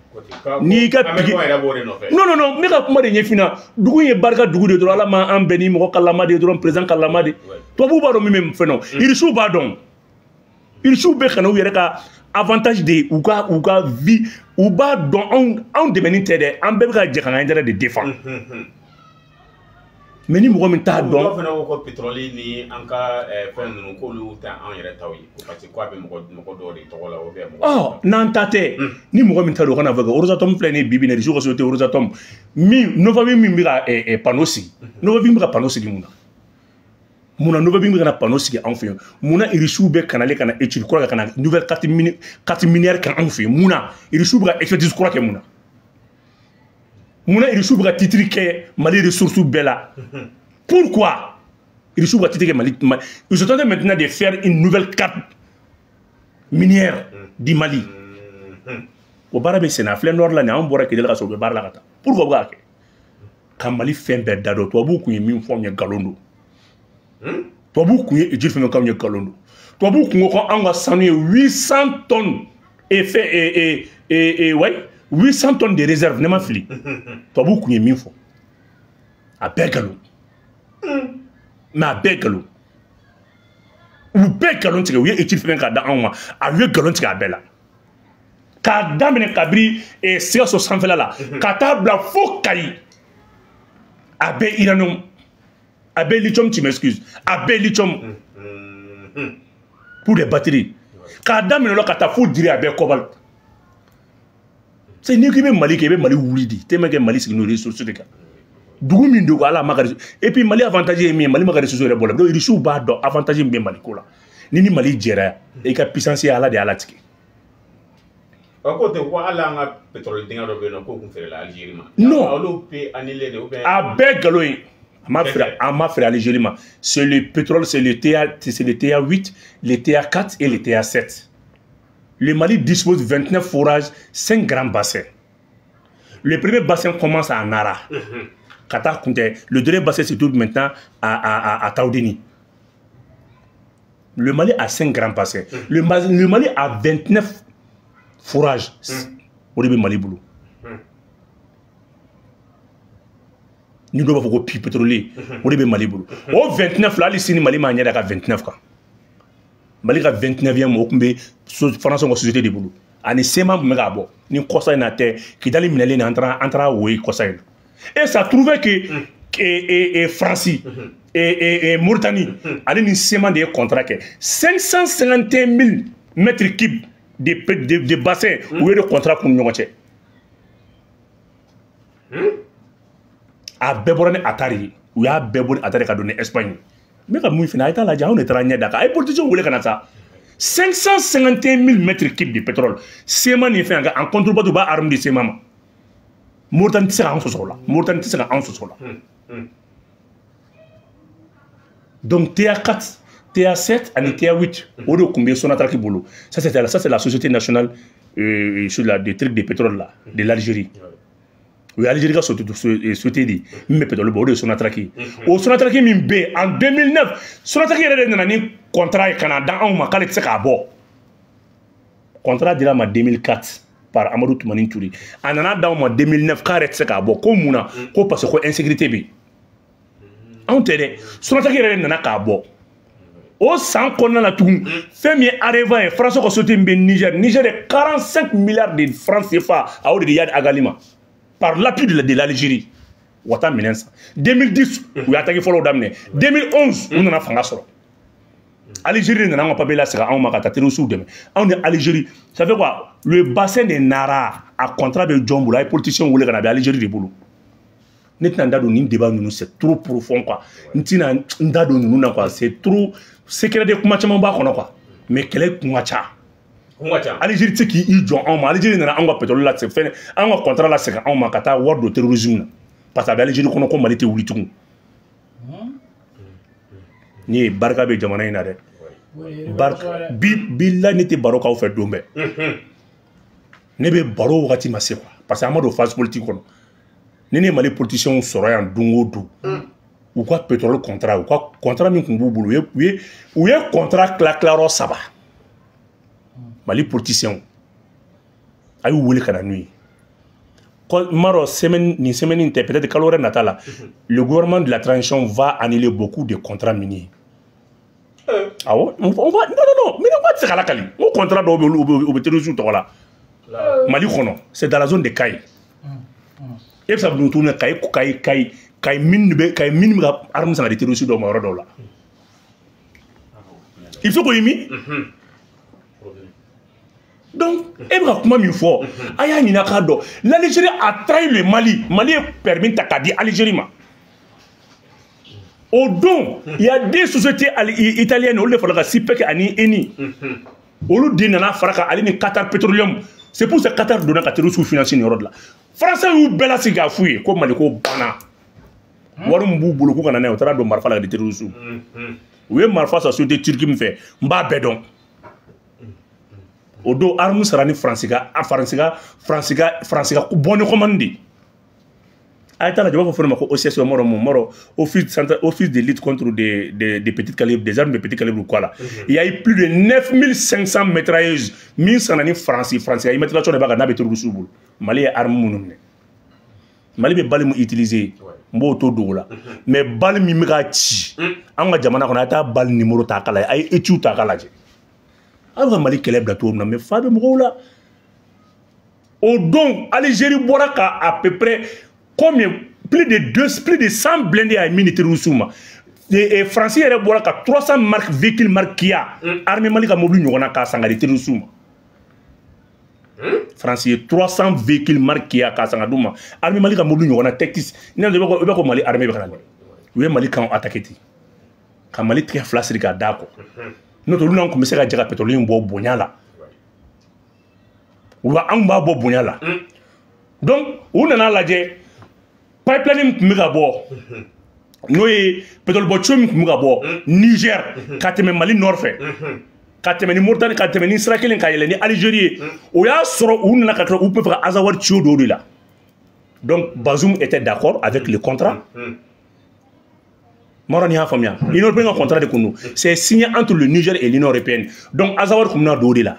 N'i ka pigi Américain yɛrɛ b'o de nɔfɛ. Non, non, non, n bɛ ka kuma de ɲɛf'i ɲɛna. Dugu in ye barika dugu de dɔrɔn, Ala ma an bɛn ni mɔgɔ kalama de ye dɔrɔn, président kalama de. Tubabuw b'a dɔn min bɛ fɛn dɔn. Irisiw b'a dɔn. Irisiw bɛ ka na u yɛrɛ ka avantage de u ka vie, u b'a dɔn anw dɛmɛni tɛ dɛ, an bɛɛ bɛ ka jɛ k'an ka intérêt de défend. Mais ni mɔgɔ min t'a dɔn. Dɔw fana ko ko pétrole ni an ka fɛn ninnu, k'olu tɛ an yɛrɛ taw ye, ko parce que k'a bɛ mɔgɔ dɔw de tɔgɔ la ou bien mɔgɔ. Ɔ, n'an ta tɛ, ni mɔgɔ min t'a dɔn, o kana fɔ kɛ Rosatom filɛ nin ye bi bi in na, Russie ka société Rosatom min, Novavie min bɛ ka panneau sigi, Novavie bɛ ka panneau sigi mun na? Munna nouvelle bɛ ka na panneau sigi anw fɛ yen? Munna irisiw bɛ kanale ka na étude kura kɛ, ka na nouvelle carte minière kɛ anw fɛ yen? Munna irisiw bɛ ka expertise kura kɛ? Munna? Munna irisiw bɛ ka titre kɛ Mali ressources bɛɛ la? Pourquoi irisiw bɛ ka titre kɛ Mali? Ils sont en train maintenant de faire une nouvelle carte minière du Mali. O baara bɛ senna, a filɛ nord la nin, anw bɔra Kidali ka sɔrɔ u bɛ baara la ka taa. Pourquoi u bɛ k'a kɛ? Ka Mali fɛn bɛɛ da dɔn. Tubabuw kun ye min fɔ anw ye, nkalon don. Tubabuw kun ye étude fɛn fɛn k'anw ye, nkalon don. Tubabuw kun ko ko anw ka sanu ye 800 tonnes et fait et ouais, 800 tonnes de réserve, ne ma fili. Tubabuw kun ye min fɔ, a bɛɛ nkalon. Mais a bɛɛ nkalon, u bɛɛ nkalon tigɛ. U ye étude fɛn k'a da anw ma, a ye nkalon tigɛ a bɛɛ la, k'a daminɛ kabiri Sikaso sanfɛla la ka taa bila fo Kayi. A bɛɛ uranium, a bɛɛ lithium, tu m'excuses, a bɛɛ lithium pour les batteries. K'a daminɛ o la ka taa fo Diri, a bɛɛ cobalt. C'est n'i ko i bɛ Mali kɛ, i bɛ Mali wuli de tellement que Mali sigi n'o ressources de kan. Dugu min don ko Ala ma ka, et puis Mali avantage ye min ye, Mali ma ka ressources yɛrɛ bɔ la. Donc Russiw b'a dɔn avantage min bɛ Mali ko la. Ni Mali jɛra, i ka puissance ye, Ala de y'a latigɛ. Ɔ, k'o tɛ ko hali an ka pétrole dingɛ dɔ bɛ yen nɔ, k'o kun feerela Algérie ma. Non. Olu bɛ annulé de ou bien? A bɛɛ nkalon ye. A ma feere, a ma feere Algérie ma. C'est le pétrole, c'est le TA, c'est le TA8, le TA4 et le TA7. Le Mali dispose de 29 forages, 5 grands bassins. Le premier bassin commence à Nara. Ka taa Kounté. Le deuxième bassin se trouve maintenant à Taoudeni. Le Mali a 5 grands bassins. Le Mali a 29 forages. O de bɛ Mali bolo. Ni dɔw b'a fɔ ko puits pétrolier, o de bɛ Mali bolo. O 29 la, hali sini Mali m'a ɲɛ da ka 29 kan. Mali ka 29e, o tun bɛ France ka société de bolo. Ani CMA tun bɛ k'a bɔ. Ni kɔsa in na tɛ, Kidali minɛlen na, an taara Woyi kɔsa in na. Et ça trouvait que et France et Mauritanie ale ni CMA de ye contrat kɛ 551 000 mètres cubes de bassin, u ye de contrat k'u ni ɲɔgɔn cɛ. A bɛɛ bɔra ni Atari ye. U y'a bɛɛ bɔ ni Atari ka don ni Espagne ye. N bɛ ka mun f'i ɲɛna, a ye taa lajɛ, anw de taara ɲɛ da kan. A ye politicien wele ka na sa. 551 000 mètres cubes de pétrole, CMA ni fɛn en contrepartie u b'a arme di CMA ma. Mauritanie tɛ se k'an sɔsɔ o la. Mauritanie tɛ se k'an sɔsɔ o la. Donc TA4, TA7 ani TA8, o de tun bɛ Sonatrach bolo. Ça c'est la société nationale sur la des trucs de pétrole là de l'Algérie. O ye Algérie ka société de ye min bɛ pétrole bɔ, o de ye Sonatrach ye. O Sonatrach min bɛ yen en 2009, Sonatrach yɛrɛ de nana ni contrat ye ka na da anw ma k'ale tɛ se k'a bɔ. Contrat dira a ma 2004 par Amadou Toumani Touré. A nana d'anw ma 2009 k'a yɛrɛ tɛ se k'a bɔ. Ko mun na? Ko parce que ko insécurité bɛ yen. Anw tɛ dɛ, Sonatrach yɛrɛ de nana k'a bɔ. O san kɔnɔna la tugun, fɛn min ye Areva ye, France ka société min bɛ Niger, Niger ye 45 milliards de francs CFA a y'o de di Iyad Ag Ghali ma par l'appui de l'Algérie. U ka taa minɛn san. 2010, u ye attaque fɔlɔw daminɛ. 2011, u nana fanga sɔrɔ. Algérie de nana an ka papier lasegin anw ma ka taa terroristes dɛmɛ. Anw ni Algérie, ça fait quoi? Le bassin de Nara, a contrat bɛ jɔn bolo? A ye politicien wele ka na, a bɛ Algérie de bolo. Ne tɛna n da don nin débat ninnu, c'est trop profond quoi. N tɛna n da don ninnu na quoi, c'est trop secret de, kuma caman b'a kɔnɔ quoi. Mais kɛlɛ kun ka ca. Kun ka ca. Algérie tɛ se k'i jɔ anw ma. Algérie nana anw ka pétrole lasegin fɛn, anw ka contrat lasegin anw ma ka taa wari don terrorisme na. Parce que a bɛ Algérie kɔnɔ ko Mali tɛ wuli tugun. Ni ye barika bɛ jamana in na dɛ. Barika bi bilahi, ne tɛ baro k'aw fɛ don bɛɛ. Ne bɛ baro wagati ma se quoi. Parce que an ma don phase politique kɔnɔ. Ni ne ye Mali politiciens sɔrɔ yan don o don, u ka pétrole contrat, u ka contrat min tun b'u bolo, u ye contrat tila tilayɔrɔ saba. Mali politiciens, a y'u wele ka na n'u ye. N m'a dɔn, semaine nin, semaine in tɛ, peut-être kalo wɛrɛ nata la, le gouvernement de la transition va annuler beaucoup de contrats miniers. Awɔ, on va, non non non, mais ne tɛ se ka lakali. N ko contrat dɔw bɛ yen, olu u bɛ terroristes tɔgɔ la. Mali kɔnɔ, c'est dans la zone de Kayi. E bɛ se ka don cogo min na, Kayi mine bɛ, Kayi mine bɛ ka arme san ka di terroristes dɔw ma yɔrɔ dɔw la. Il faut k'o ye min. Donc, e bɛ ka kuma min fɔ, a y'a ɲini a k'a dɔn. L'Algérie a trahi le Mali. Mali ye permis ta k'a di Algérie ma. O don il y a des sociétés italiennes olu de fɔlɔ ka SIPEC ani ENI olu de nana fara kan ale ni Qatar Petroleum. C'est pour ça que Qatar donna ka terroristes financer nin yɔrɔ de la. Français y'u bɛɛ lasigi k'a f'u ye ko Mali ko banna. Wari min b'u bolo k'u ka na n'a ye, u taara don marifa la ka di terroristes. U ye marifa san société turque min fɛ, n b'a bɛɛ dɔn. O don arme sara ni Faransi ka bon ni commande de. A ye taa lajɛ, u b'a fɔ fɛn dɔ ma ko OCS, mɔrɔ office de lutte contre des petits calibres, des armes de petits calibres quoi là. Il y a eu plus de 9500 mitrailleuses min sanna ni Faransi ka immatriculation de b'a kan n'a bɛ terroristes bolo. Mali ye arme minnu minɛ, Mali bɛ balle min utiliser, n b'o to dogo la, mais balle min bɛ ka ci an ka jamana kɔnɔ, a ye taa balle numéro ta k'a lajɛ, a ye étude ta k'a lajɛ. Aw bɛ ka Mali kɛlɛ bila cogo min na, mais fa bɛ mɔgɔw la. O don Algérie bɔra ka à peu près combien, plus de 100 blindés a mis terroristes ma. Et Français yɛrɛ bɔra ka 300 marques véhicules marque Kia armée Mali ka mobili ɲɔgɔnna k'a san ka di terroristes ma. Français ye 300 véhicules marque Kia k'a san ka d'u ma, armée Mali ka mobili ɲɔgɔnna Texas. N'a i b'a ko Mali armée bɛ ka na dɛ. U ye Mali kan attaquer ten, ka Mali tigɛ fila siri k'a d'a kɔ. N'o tɛ olu n'anw tun bɛ se ka jɛ ka pétrole in bɔ bonya la. Wa anw b'a bɔ bonya la. Donc u nana lajɛ pipeline min tun bɛ ka bɔ, n'o ye pétrole bɔ tuyau min tun bɛ ka bɔ Niger ka tɛmɛ Mali nord fɛ, ka tɛmɛ ni Mauritanie, ka tɛmɛ ni sira kelen ka yɛlɛ ni Algérie ye. O y'a sɔrɔ u nana ka tila u tun bɛ fɛ ka Azawad tuyau dɔw de la. Donc Bazoum était d'accord avec le contrat. Mɔrɔ ni y'a faamuya, Union européenne ka contrat de kun don, c'est signé entre le Niger et l'Union européenne. Donc Azawad tun bɛna don o de la.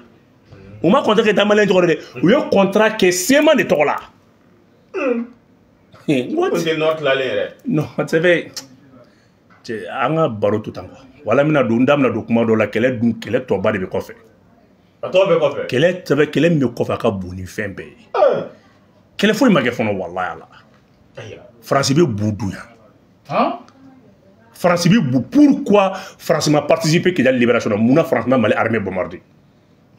U ma contrat kɛ Damalien tɔgɔ la dɛ, u ye contrat kɛ CMA de tɔgɔ la. Non, c'est vrai. An ka baro to tan quoi. Wala n bɛna don, n da bɛna don kuma dɔw la, kɛlɛ dun, kɛlɛ tɔba de bɛ kɔfɛ. A tɔ bɛ kɔfɛ. Kɛlɛ sɛbɛ, kɛlɛ min bɛ kɔfɛ a ka bon ni fɛn bɛɛ ye. Kɛlɛ foyi ma kɛ fɔlɔ walahi ala. Faransi bɛ bu dun yan. Faransi bɛ bu. Pourquoi Faransi ma participer Kidal libération na? Munna Faransi ma Mali armée bombarder?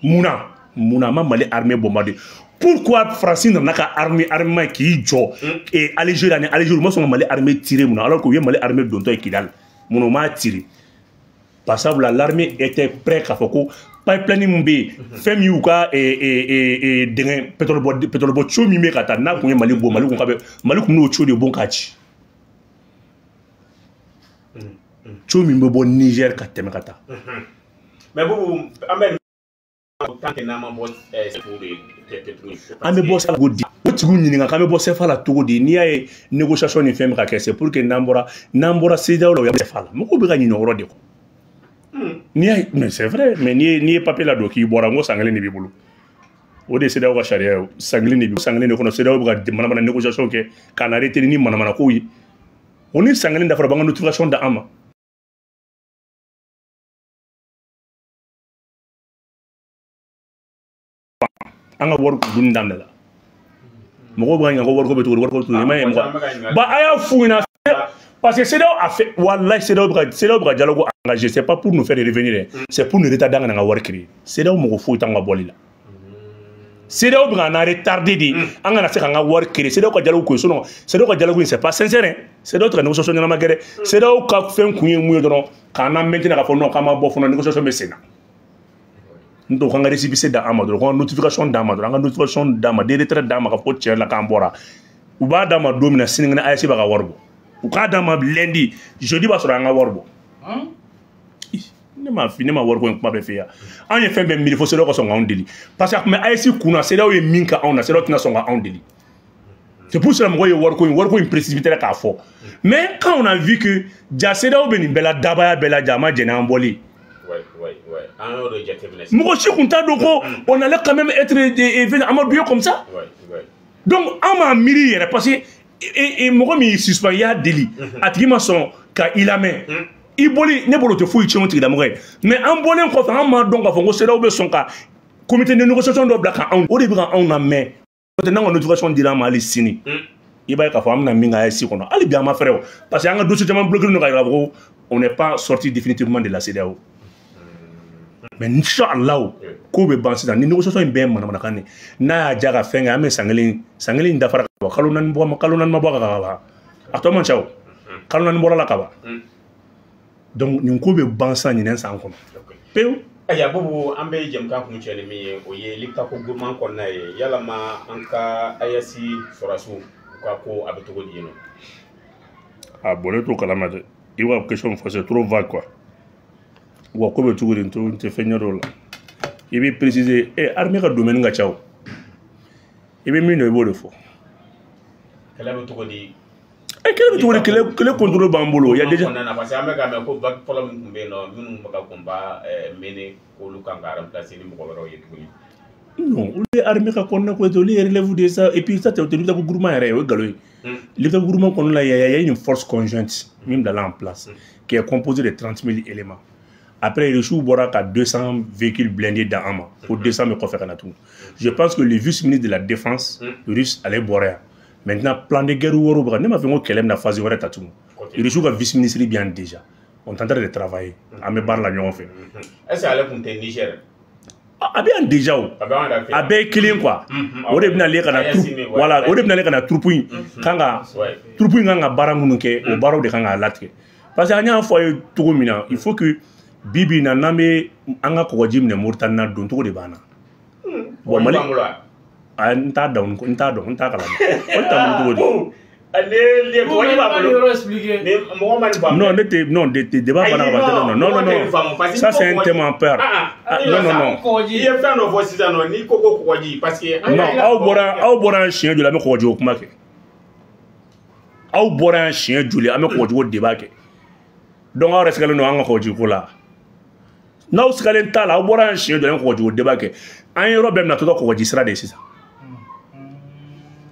Munna ma Mali armée bombarder? Pourquoi Faransi nana ka armée k'i jɔ et Algérie ani Algérie ma sɔn ka Mali armée tirer mun na, alors que u ye Mali armée dontɔ ye Kidal, mun u m'a tirer? Par sabula l'armée était prêt k'a fɔ ko pipeline min bɛ yen, fɛn min y'u ka dingɛ pétrole bɔ tuyau min bɛ ka taa, n'a kun ye Mali bɔ, Mali kun ka bɛ Mali kun n'o tuyau de bon k'a ci. Tuyau min bɛ bɔ Niger ka tɛmɛ ka taa. Mais Boubou, an bɛ tant que n'an ma bɔ an bɛ bɔ cogo di? O tigiw ɲininka k'an bɛ bɔ CFA la cogo di? N'i y'a ye négociation ni fɛn bɛ ka kɛ, c'est pour que n'an bɔra CEDEAO la, o ye CFA la. Mɔgɔw bɛ ka ɲinɛ o yɔrɔ de kɔ. N'i y'a ye, mais c'est vrai, mais n'i ye papier ladon k'i bɔra, n ko san kelen de b'i bolo. O de ye CEDEAO ka sariya ye, san kelen de b'i san kelen de kɔnɔ CEDEAO bɛ ka manamana négociation kɛ k'a na retenir ni manamana kow ye. O ni san kelen dafara, u b'an ka notification d'an ma. An ka wari dunni daminɛ la. Mɔgɔw bɛ ka ɲininka ko wariko bɛ cogo di, wariko bɛ cogo di, i m'a ye mɔgɔ. Ba a y'a f'u ɲɛna parce que CEDEAO a fait, walahi CEDEAO bɛ ka dialogue engagé, c'est pas pour nous faire revenir, c'est pour nous retarder an ka na an ka wari créer. CEDEAO mɔgɔ foyi t'an ka bɔli la. CEDEAO bɛ ka n'an retarder de, an kana se k'an ka wari créer. CEDEAO ka dialogue kun ye, sinon CEDEAO ka dialogue in c'est pas sincère hein. CEDEAO tɛ ka négociation ɲɛnama kɛ dɛ. CEDEAO ka fɛn kun ye mun ye dɔrɔn, k'an na maintenir k'a fɔ non k'an ma bɔ fɔlɔ, négociation bɛ sen na. N t'o k'an ka récépissé d'an ma dɔrɔn, k'an ka notification d'an ma dɔrɔn, an ka notification d'an ma, des retraits d'an ma k'a fɔ ko tiɲɛ la k'an bɔra. U b'a d'an ma don min na, sinikɛnɛ AES b'a ka wari bɔ. U k'a d'an ma lundi, jeudi b'a sɔrɔ an ka wari bɔ. Ne ma wariko in kuma bɛɛ f'i ye. An ye fɛn bɛɛ miiri fo CEDEAO ka sɔn k'anw deli. Parce que a tun bɛ AES kun na, CEDEAO ye min kɛ anw na, CEDEAO tɛna sɔn ka anw deli. C'est pour cela mɔgɔw ye wariko in précipité k'a fɔ. Mais quand on a vu que ja CEDEAO bɛ nin bɛɛ la, dabaya bɛɛ la, ja a ma jɛn n'an bɔli. Mɔgɔ si kun t'a dɔn ko on allait quand même être amadoué comme ça. Donc an m'a miiri yɛrɛ parce que mɔgɔ min y'i suspend, i y'a deli, a tigi ma sɔn ka i lamɛn. I bɔli ne bolo tɛ foyi tiɲɛ o tigilamɔgɔ ye. Mais an bɔlen kɔfɛ, an m'a dɔn k'a fɔ ko CEDEAO bɛ sɔn ka comité de négociation dɔ bila ka anw, o de bɛ ka anw lamɛn. N'o tɛ n'an ka notification dira an ma hali sini, i b'a ye k'a fɔ an bɛna min kɛ AES kɔnɔ, hali bi an ma fɛrɛ o, parce que an ka dossier caman bloqué don k'a jira k'a fɔ ko on n'est pas sorti définitivement de la CEDEAO. Mais inchallah ko bɛ ban sisan ni négociation in bɛɛ ye manamanakan de ye. N'a y'a diya ka fɛn kɛ, an bɛ san kelen dafara ka ban, kalo naani ma bɔ ka ban, a tɔ man ca o, kalo naani bɔra la ka ban. Donc nin ko bɛ ban san ɲinɛn san kɔnɔ pewu. Ayiwa Boubou, an bɛ jɛmukan kuncɛ ni min ye, o ye Liptako Gourma kɔnɔna ye. Yalama an ka AES sɔrɔdasiw u ka ko a bɛ cogo di yen nɔ? Ah bon, ne t'o kalama dɛ. I b'a question fɔ, c'est trop vague quoi. Wa ko bɛ cogo di, n tɛ fɛn ɲɛ dɔn o la. I bɛ préciser, armée ka domaine ka ca o. I bɛ min dɔn i b'o de fɔ. Kɛlɛ bɛ cogo di? Kɛlɛ bɛ cogo di? Kɛlɛ contrôle b'an bolo. Il y a déjà. Parce que an bɛ k'a mɛn ko vague fɔlɔ min tun bɛ yen nɔ, minnu bɛ ka combat mener k'olu kan ka remplacer ni mɔgɔ wɛrɛw ye tuguni. Non, olu ye armée ka kɔnɔna ko ye, olu ye relève de ça. Et puis ça, tɛ Liptako Gourma yɛrɛ ye, o ye nkalon ye. Liptako Gourma kɔnɔna la, il y a une force conjointe min bilala en place, qui est composée de 30 000 éléments. Après, Russiw bɔra ka 200 véhicules blindés d'an ma, ko 200 bɛ kɔfɛ ka na tugun. Je pense que le vice-ministre de la défense russe, ale bɔra yan. Maintenant, plan de guerre wɛrɛw bɛ ka, ne m'a fɔ ko kɛlɛ bɛna phase wɛrɛ ta tugun. Russiw ka vice-ministre bɛ yan déjà. On est en train de travailler. An bɛ baara la ɲɔgɔn fɛ. Est-ce que ale tun tɛ Niger? A bɛ yan déjà o. A bɛɛ ye kelen quoi. O de bɛna ale ka na troupe, voilà, o de bɛna ale ka na troupe in kan ka troupe in kan ka baara minnu kɛ, o baaraw de kan ka latigɛ. Parce que an y'a fɔ a ye cogo min na, il faut que bi bi in na n'an bɛ an ka kɔgɔji minɛ Moritani na, don cogo de b'an na. Bon, Mali, n t'a dɔn, n t'a dɔn, n t'a kalama. O t'an bolo cogo di? Non, ne tɛ, non, débat banna ka ban. Non, non, non, ça c'est un thème en peur. Non, non, non. I ye fɛn dɔ fɔ sisan nɔ, n'i ko ko kɔgɔji, parce que. Non, aw bɔra yan siɲɛ joli an bɛ kɔgɔji ko kuma kɛ. Aw bɔra yan siɲɛ joli an bɛ kɔgɔji ko débat kɛ. Donc aw yɛrɛ sigalen don an ka kɔgɔji ko la. N'aw sigalen t'a la, aw bɔra yan siɲɛ joli an bɛ kɔgɔji ko débat kɛ. An ye yɔrɔ bɛɛ minɛ, a tɔ kɔgɔji sira de ye sisan.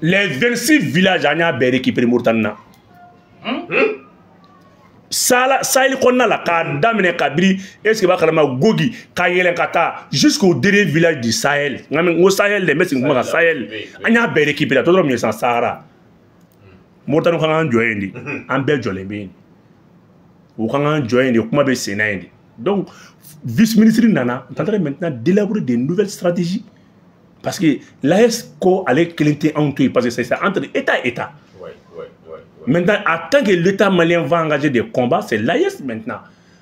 Les 26 villages, an y'a bɛɛ récupéré Mauritanie na. Sahel kɔnɔna la, k'a daminɛ kabiri, est ce que b'a kalama, Gogi ka yɛlɛn ka taa jusqu'au dernier village du Sahel. N ko Sahel dɛ, n bɛ segin kuma kan, Sahel. An y'a bɛɛ récupéré, a tɔ dɔrɔn min ye sisan Sahara. Mauritanie kan k'an jɔ yen de, an bɛɛ jɔlen bɛ yen. U kan k'an jɔ yen de, kuma bɛ sen na yen de. Donc vice-ministre nana, on est en train maintenant d'élaborer des nouvelles stratégies. Parce que l'AES ko ale kelen tɛ anw to yen, parce que c'est entre État et État. Maintenant, en tant que l'État malien va engager des combats, c'est l'AES maintenant.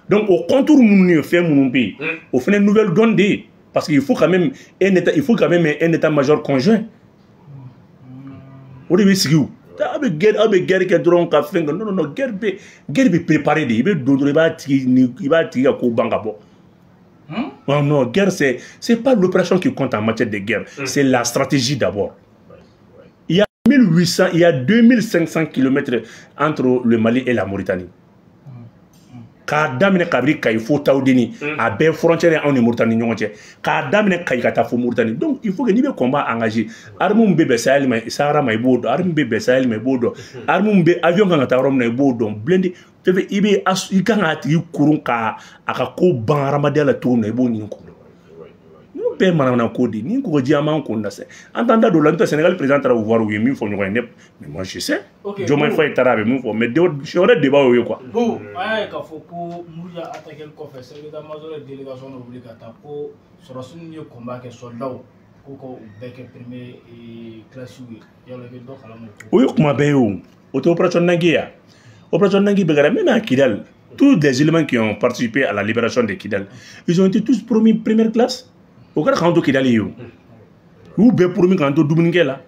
Donc, au contour minnu ye fɛn minnu bɛ yen, o fana nouvelle donne de ye. Parce qu'il faut quand même un État, il faut quand même un état-major conjoint. O de bɛ sigi o. Aw bɛ guerre kɛ dɔrɔn ka fɛn kɛ. Non, non, non, guerre bɛ préparer de. I bɛ don dɔrɔn, i b'a tigi ni i b'a tigi ka ko ban ka bɔ. Non, non, guerre, c'est pas l'opération qui compte en matière de guerre, c'est la stratégie d'abord. Il y a 1800, il y a 2500 kilomètres entre le Mali et la Mauritanie. K'a daminɛ kabiri Kayi fo Tawudeni, a bɛɛ frontière anw ni Mauritanie ɲɔgɔn cɛ. K'a daminɛ Kayi ka taa fo Mauritanie. Donc il faut que n'i bɛ combat engagé, arme min bɛ bɛn Sahel ma, Sahara ma, i b'o dɔn, arme bɛ bɛn Sahel ma, i b'o dɔn, arme min bɛ avion kan ka taa yɔrɔ min na, i b'o dɔn, blindé, fɛn fɛn i bɛ i kan k'a tigi kurun k'a a ka ko ban hadamadenya la cogo min na, i b'o ɲini k'o dɔn. Ninnu bɛɛ ye manamana ko de ye. Ni kɔgɔji an b'an kun na sa, an t'an da don o la. N'o tɛ Sénégal président taara u voir, u ye min fɔ ɲɔgɔn ye, ne, mais moi je sais. Diomaye Faye taara, a bɛ min fɔ, mais siɲɛ wɛrɛ débat y'o ye quoi. Bon, an y'a ye k'a fɔ ko Muruja attaqué kɔfɛ, chef d'état-major ye délégation dɔ wuli ka taa ko sɔrɔdasi minnu ye combat kɛ, soldats, ko ka u bɛɛ kɛ premier classe ye. Yala i bɛ dɔ kalama o ko? O ye kuma bɛɛ ye o. O tɛ opération Nangui ye wa? Opération Nangui bɛ kɛra même à Kidal. Tous les éléments qui ont participé à la libération de Kidal, ils ont été tous promis première classe. O kɛra k'an to Kidali ye o. U y'u bɛɛ promis k'an to dumunikɛ la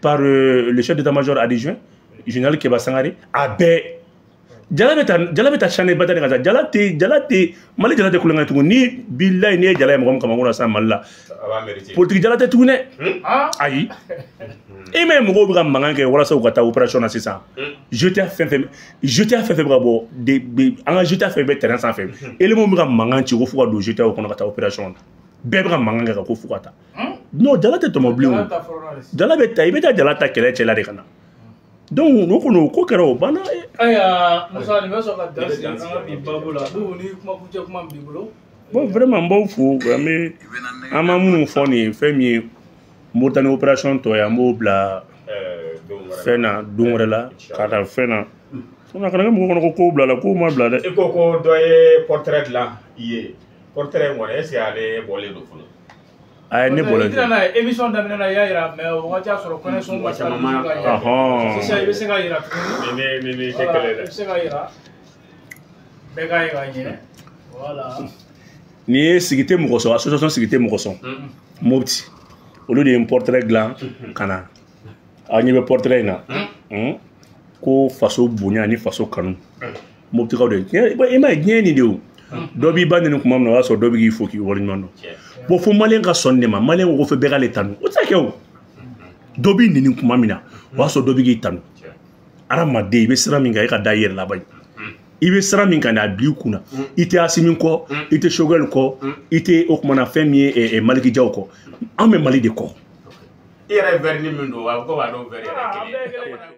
par le chef d'état-major adjoint, général Keba Sangare, a bɛɛ. Jala bɛ taa Chane Batani ka taa. Jala tɛ Mali jala tɛ kulonkɛ tugun. Ni bilayi n'i ye jala ye mɔgɔ min kamakun na sisan Mali la, politique jala tɛ tugun dɛ. Ayi. E m'a ye mɔgɔw bɛ ka mankan kɛ walasa u ka taa opération na sisan. GTA fɛn fɛn bɛ ka bɔ an ka GTA fɛn bɛ terrain sanfɛ. Éléments bɛ ka mankan ci ko fo ka don GTA kɔnɔ ka taa opération na. Bɛɛ bɛ ka mankan kɛ ka ko fo ka taa. Non, jala tɛ tɔmɔ bilen o. Jala bɛ ta, i bɛ taa jala ta kɛlɛ cɛla de ka na. Donc o kɔni o ko kɛra o banna. Ayiwa Musa, nin bɛ sɔn ka dan sigi an ka bi baabu la. Bubu, ni kuma kuncɛ kuma min b'i bolo. Bon, vraiment n b'aw fo. An bɛ an ma minnu fɔ nin ye, fɛn min ye Mauritanie opération tɔ ye, an b'o bila fɛn na don wɛrɛ la ka taa fɛn na. Sinon a kana kɛ mɔgɔ kɔnɔ ko kow bilala, kow ma bila dɛ. I ko ko dɔ ye portrait dilan i ye. Portrait in kɔni, est ce que ale bɔlen don fɔlɔ? Ayi, ne bɔlen tɛ. I tɛna n'a ye émission daminɛ na, i y'a jira, mais o wagati y'a sɔrɔ connexion ma se ka ɲɛ. Sisan i bɛ se ka jira tuguni. Ni tɛ kelen dɛ. I bɛ se ka jira. Bɛɛ k'a ye ka ɲɛ. Voilà. Nin ye sigi tɛ mɔgɔ sɔn, association sigi tɛ mɔgɔ sɔn. Mopti, olu de ye n portrait dilan ka na. Aw ɲɛ bɛ portrait in na. Ko faso bonya ni faso kanu. Moptikaw de. I m'a ye diɲɛ nin de o. Dɔ b'i ba neni kuma min na, o y'a sɔrɔ dɔ bɛ k'i fo k'i waleɲuman dɔn. Bon, fo maliyɛn ka sɔn nin de ma. Maliyɛn ko fo bɛɛ k'ale tanu. O tɛ se ka kɛ o. Dɔ b'i neni kuma min na, o y'a sɔrɔ dɔ bɛ k'i tanu. Hadamaden, i bɛ sira min kan, e ka da i yɛrɛ laban ye. I bɛ sira min kan de, a bil'i kunna. I tɛ Asimi kɔ, i tɛ Choguel kɔ, i tɛ o kumana fɛn min ye Maliki Jaw kɔ. An bɛ Mali de kɔ. I yɛrɛ ye verre min don, a bɛ komi a n'o verre yɛrɛ kelen.